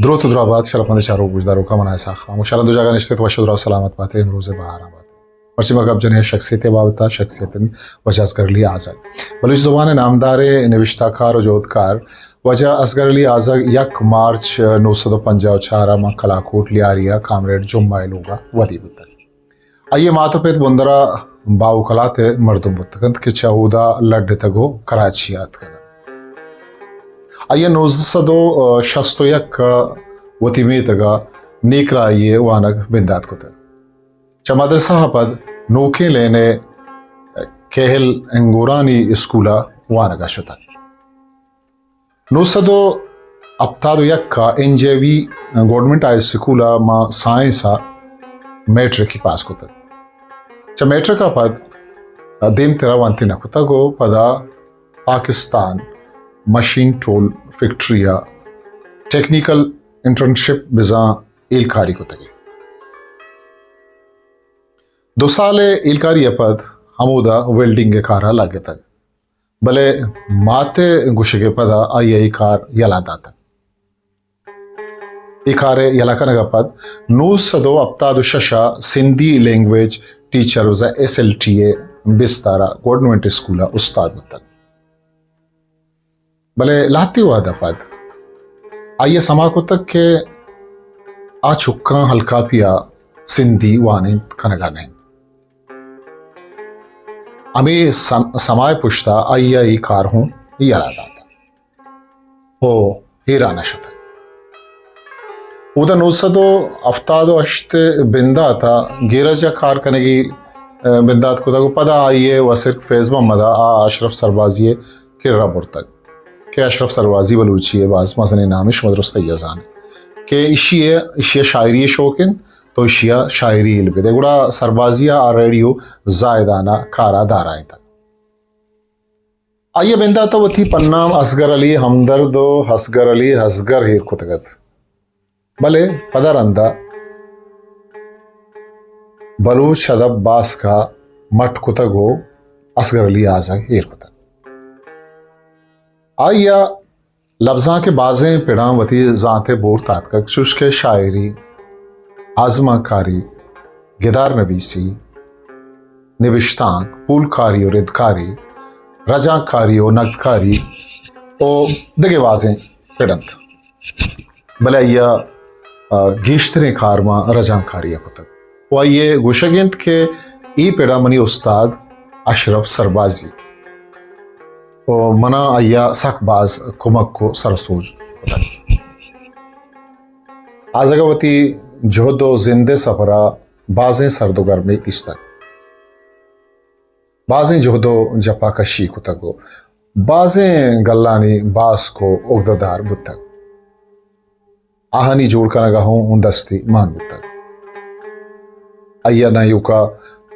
دروت و درابات شرپمند چاروک گوشداروکاں، من اسحاق خاموش، شر دو جاگہ نشتت، وش و درا و سلامت بات، امروز بہار آباد۔ مرچی ما گپ جنیں شخصیت بابتا، شخصیت واجہ اصغر علی آزگ۔ بلوچ زبان نامدار نوشتہ کار و جہدکار واجہ اصغر علی آزگ یک مارچ نو سد و پنجاہ و چار ء ماں کلاکوٹ لیاری ء کامریڈ جمعہ ء لوگ ء ودی بوتگ۔ آئی ء مات ء پت بندر ء باہو کلات ء مردم بوتگ انت کہ چہ اودا لڈتگ و کراچی ء اتکگ انت۔ آئی ء نوزدہ سد و شست و یک ء وتی میتگ ء نیکراہی ء وانگ بندات کتگ۔ چہ مدرسہ ء پد نوکیں لین ء کہل انگورانی اسکول ء وانگ ء شتگ۔ نو سد و ہپتاد و یک ء این جے وی گورنمنٹ ہائی اسکول ء ماں سائنس ء میٹرک ء پاس کتگ۔ چہ میٹرک ء پد دیمتر ء وانتی نہ کتگ و پدا پاکستان مشین ٹول فیکٹری ء ٹیکنیکل انٹرنشپ بزاں ہیلکاری کتگ۔ دو سال ء ہیلکاری ء پد ہمودا ویلڈنگ ء کار ء لگتگ۔ بلے مات ء گوشگ ء پدا آئی ء اے کار یلہ داتگ۔ اے کار ء یلہ کنگ ء پد نو سد و ہپتاد و شش ء سندھی لینگویج ٹیچر بزاں ایس ایل ٹی ء بستار ء گورنمنٹ اسکول ء استاد بوتگ۔ بلے لہتے وہد ء پد آئی ء سما کتگ کہ آ چکاں ہلکاپی ء سندھی وانینت کنگ ء نہ انت۔ ہمے سم-، سما ء پشت ء آئی ء اے کار ہوں یلہ داتگ و ایران ء شتگ۔ اودا نو سد و ہفتاد و ہشت ء بندات ء گیرج ء کار کنگی، ء، بندات کتگ و پدا آئی ء و سرک فیض محمد ء آ اشرف سربازی ء کرا برتگ کہ اشرف سربازی بلوچی ء باز مزنیں نامے، شما درستئی ء زان ئے کہ ایشی ء، ایشی ء شاعری ء شوق انت، تو ایشی ء شاعری ہیل بدے۔ گڑا سربازی ء آ ریڈیو زاہدان ء کار ء دارائینتگ۔ آئی ء بندات ء وتی پنام اصغر علی ہمدرد و اصغر علی اصغر ایر کتگ ات۔ بلے پدا رندا بلوچ ادب باسک ء مٹ کتگ و اصغر علی آزگ ایر کتگ۔ آئی ء لبزانک ء بازیں پڑاں وتی زانت ء بورت آتکگ، چوش کہ شاعری، آزمانکاری، گدار نویسی، نبشتانک، پولکاری و ردکاری، رجانکاری و نگدکاری و دگہ بازیں پڑ انت۔ بلے آئی ء، آ، گیشتریں کار ماں رجانکاری ء کتگ و آئی ء گوشگ انت کہ اے پڑ ء منی استاد اشرف سربازی و منا آئی ء سک باز کمک و سر و سوج کتگ۔ آزگ ء وتی جہد و زند ء سفر ء بازیں سرد و گرمے دیستگ۔ بازیں جہد و جپاکشی کتگ و بازیں گلانی باسک و اگدہ دار بوتگ۔ آہانی جوڑ کنگ ء ہوں دستی مان بوتگ۔ آئی ء نہ ایوکا،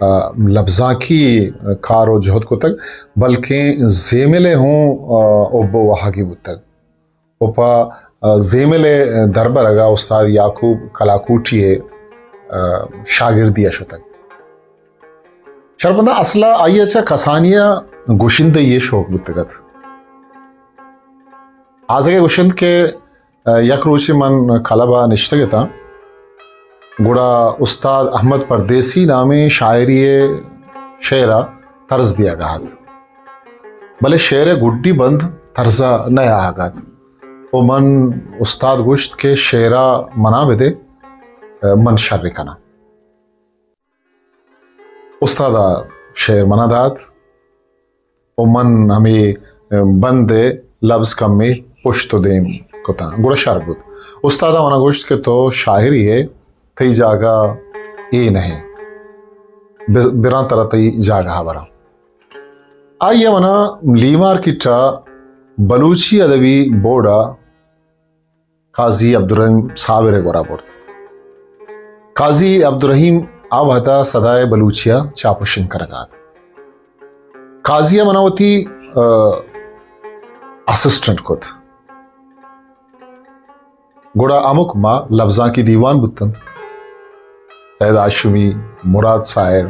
آ، لبزانکی کار و جہد کتگ، بلکیں زیمل ء ہوں، آ، حب و واہگی بوتگ۔ و پہ، آ، زیمل ء دربرگ ء استاد یعقوب کلاکوٹی ء، آ، شاگردی ء شتگ۔ شرپندہ اصل ء آئی ء چہ کسانی ء گشندہی ء شوق بوتگ ات۔ آزگ ء گشنت کہ، آ، یک روچے من کلب ء نشتگ اتاں، گڑا استاد احمد پردیسی نامیں شاعری ء شعر ء طرز دیگ ء ات۔ بلے شعر ء گڈی بند طرز ء نہ آہگ ات و من استاد گوشت کہ شعر ء منا بدے، من شر کناں۔ استاد ء شعر منا دات و من ہمے بند ء لبز کمے پشت و دیم کتاں، گڑا شر بوت۔ استاد ء منا گوشت کہ تو شاعری ئے، تئی جاگہ اے نہ انت۔ بز-، براں ترا تئی جاگہ ء براں۔ آئی ء منا لی مارکیٹ ء بلوچی ادبی بورڈ ء قاضی عبدالرحیم صابر ء گورا برت۔ قاضی عبدالرحیم آ وہد ء صدائے بلوچی ء چاپ و شنگ کنگ ء ات۔ قاضی ء منا وتی، آ، اسسٹنٹ کت۔ گڑا ہمک ماہ لبزانکی دیوان بوت انت۔ سید ہاشمی، مراد ساحر،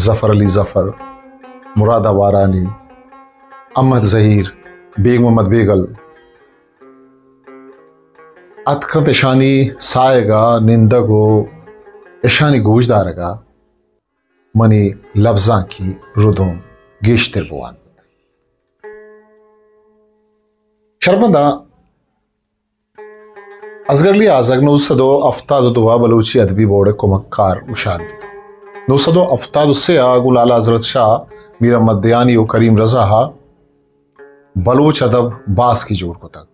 ظفر علی ظفر، مراد آوارانی، احمد زہیر، بیگ محمد بیگل، اتکنت اشانی ساہگ ءَ نندگ ءُ اشانی گوشدارگ ءَ منی لبزانکی ردوم گیشتر بوان بوت۔ شرپمنداں، اصغر علی آزگ نو سد ءُ ہفتاد ءُ دو ءَ بلوچی ادبی بورڈ ءِ کمک کار گشاد بوت۔ نو سد ءُ ہفتاد ءُ سے ءَ گوں لالا حضرت شاہ، میر احمد دیانی ءُ کریم رضا ءَ بلوچ ادب باسکی جوڑ کتگ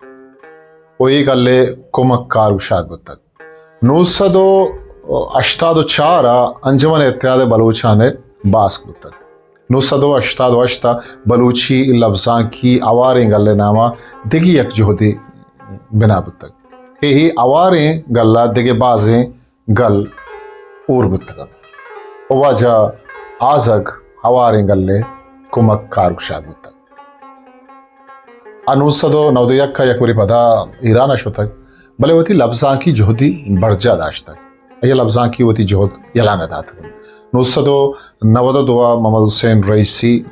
ءُ اے گل ءِ کمک کار گشاد بوتگ۔ نو سد ءُ ہشتاد ءُ چار ءَ انجمن اتحاد بلوچان ءِ باسک بوتگ۔ نو سد ءُ ہشتاد ءُ ہشت ءَ بلوچی لبزانکی ہواریں گل ءِ نام ءَ دگہ یک جہدے بنا بوتگ کہ اے ہواریں گل ءَ دگہ بازیں گل ہور بوتگ انت ءُ واجہ آزگ ہواریں گل ءِ کمک کار گشاد بوتگ۔ آ نو سد ءُ نود ءُ یک ءَ یک برے پدا ایران ءَ شتگ، بلے وتی لبزانکی جہدی برجاہ داشتگ۔ آئی ءَ لبزانکی وتی جہد یلہ نہ داتگ۔ نو سد ءُ نود ءُ دو ءَ محمد حسین رئیسی،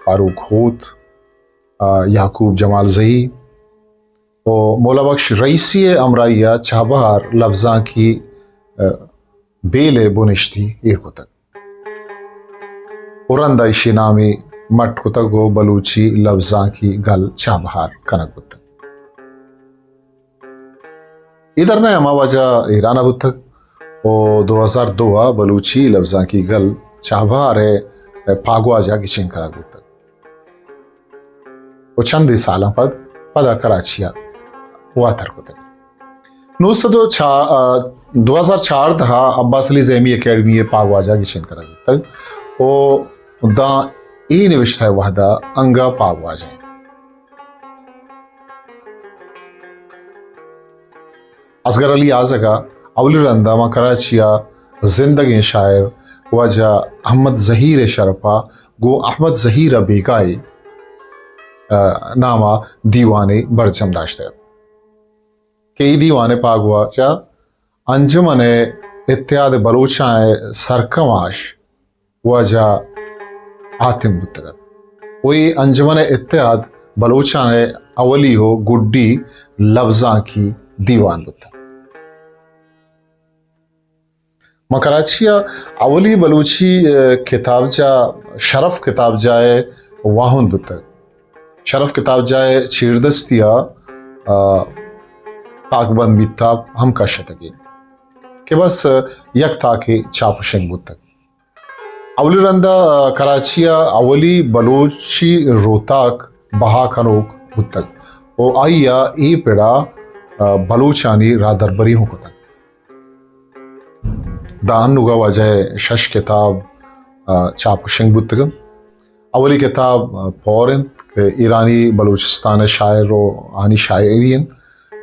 فاروق ہوت، آ، یعقوب جمالزئی ءُ مولا بخش رئیسی ءِ ہمراہی ءَ چابہار لبزانکی، آ، بیل ءِ بنشتی ایر کتگ ءُ رند ءَ ایشی ءِ نام ءَ مٹ کتگ ءُ بلوچی لبزانکی گل چابہار کنگ بوتگ۔ اے درنہ ہما واجہ ایران ءَ بوتگ ءُ دو ہزار دو ءَ بلوچی لبزانکی گل چابہار ءِ پاگواج ءَ گچین کنگ بوتگ ءُ چندے سالاں پد پدا کراچی ءَ واتر کتگ۔ نو سد ءُ چار، آ، دو ہزار چاردہ ءَ عباس علی زیمی اکیڈمی ءِ پاگواج ءَ گچین کنگ بوتگ ءُ داں اے نبشتہ ءِ وہد ءَ انگہ پاگواج انت۔ اصغر علی آزگ ءَ اولی رند ءَ ماں کراچی ءَ زندگیں شاعر واجہ احمد زہیر ءِ شرپ ءَ گوں احمد زہیر ءَ بیگاہے، آ، نام ءَ دیوانے برجم داشتگ ات کہ اے دیوان ءِ پاگواج ءَ انجمن اتحاد بلوچاں ءِ سرکماش واجہ حاتم بوتگ ات ءُ اے انجمن اتحاد بلوچاں ءِ اولی ءُ گڈی لبزانکی دیوان بوتگ۔ ماں کراچی ءَ اولی بلوچی، آ، کتابجاہ شرف کتابجاہ ءِ واہند بوتگ۔ شرف کتابجاہ ءِ چیردستی ءَ، آ، تاکبند بیتاب ہم کشتگی کہ بس یک تاکے چاپ ءُ شنگ بوتگ۔ اولی رند ءَ، آ، کراچی ءَ اولی بلوچی روتاک بہا کنوک بوتگ ءُ آئی ءَ اے پڑ ءَ، آ، بلوچانی راہدربری ہوں کتگ۔ داں انوگا واجہ ءِ شش کتاب، آ، چاپ ءُ شنگ بوتگ انت۔ اولی کتاب، آ، پور انت کہ ایرانی بلوچستان ءِ شاعر ءُ آہانی شاعری انت،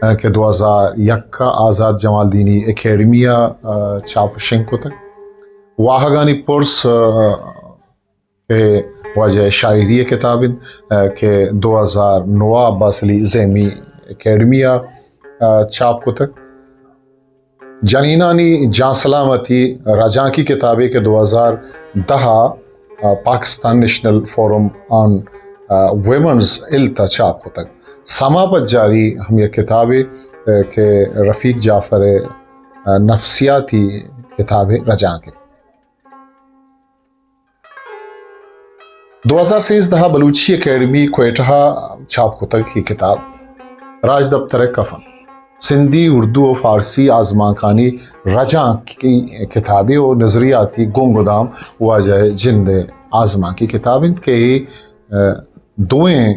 آ، کہ دو ہزار یک ءَ آزاد جمالدینی اکیڈمی ءَ، آ، چاپ ءُ شنگ کتگ۔ واہگانی پرس، آ، کہ واجہ ءِ شاعری ءِ کتاب انت، آ، کہ دو ہزار نو ءَ عباس علی زیمی اکیڈمی ءَ، آ، چاپ کتگ۔ جنینانی جان سلامتی رجانکی کتابے کہ دو ہزار دہ ءَ، آ، پاکستان نیشنل فورم آن، آ، ویمنز ہیلتھ ءَ چاپ کتگ۔ سما پجاری ہم یک کتابے، آ، کہ رفیق جعفر ءِ، آ، نفسیاتی کتابے رجانک انت۔ دو ہزار سیزدہ ءَ بلوچی اکیڈمی کوئٹہ ءَ چاپ کتگ اے کتاب راجدپتر ءِ کفن سندھی، اردو ءُ فارسی آزمانکانی رجانکی کتابے ءُ نظریاتی گنگ ءُ دام واجہ ءِ جند ءِ آزمانکی کتاب انت کہ اے، آ، دوئیں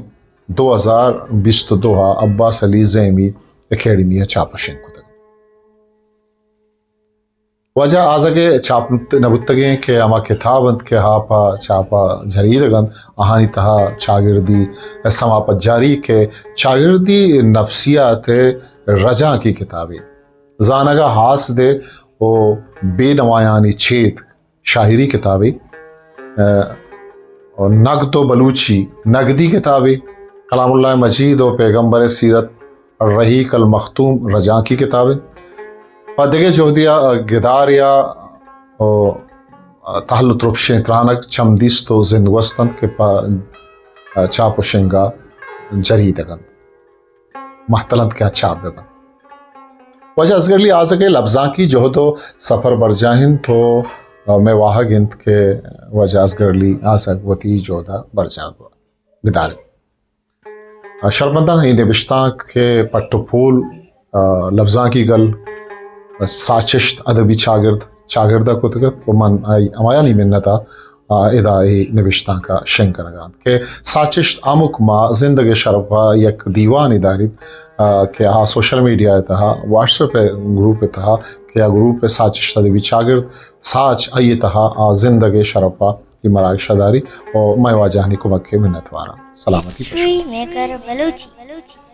دو ہزار بیست ءُ دو ءَ عباس علی زیمی اکیڈمی ءَ چاپ ءُ شنگ کتگ۔ واجہ آزگ ءِ چاپ نہ بوتگیں کہ ہما کتاب انت کہ آپ ءَ چاپ ءَ جریدگ انت، آہانی تہا چاگردی سما پجاری کہ چاگردی نفسیات ءِ رجانکی کتابے، زانگ ءَ ہاس دے ءُ بے نمایانی چیت شاعری کتابے، آ، نگد ءُ بلوچی نگدی کتابے، کلام اللہ مجید ءُ پیغمبر سیرت رحیق المختوم رجانکی کتاب انت۔ پہ دگہ جہدے ءَ گدارے ءَ، آ، تہل ءُ ترپشیں ترانگ چمدیست ءُ زندگوست انت کہ پہ، آ، چاپ ءُ شنگ ءَ جریدگ انت، مہتل انت کہ آ چاپ بہ بنت۔ واجہ اصغر علی آزگ ءِ لبزانکی جہد ءُ سفر برجاہ اِنت ءُ مئے واہگ اِنت کہ واجہ اصغر علی آزگ وتی جہد ءَ برجاہ بداریت۔ شرپمنداں، اے نبشتانک کہ پٹ ءُ پول، لبزانکی گل، ساچشت ادبی چاگرد، چاگرد ءَ کتگ اَت ءُ من آئی ہمایانی منت ءَ ادا اے نبشتانک ءَ شنگ کنگ ءَ اَنت کہ ساچشت ہمک ماہ زندگ ءِ شرپ ءَ یک دیوانے داریت کہ آ سوشل میڈیا ءِ تہا، واٹس ایپ ءِ گروپ ءِ تہا کہ آ گروپ ءِ ساچشت ادبی چاگرد ساچ، آئی ءِ تہا آ زندگ ءِ شرپ ءَ اے مراگش ءَ داری ءُ مئے واجہانی کمک ءِ منتوار آں۔ سلامتی۔ ہسٹری میکر بلوچی۔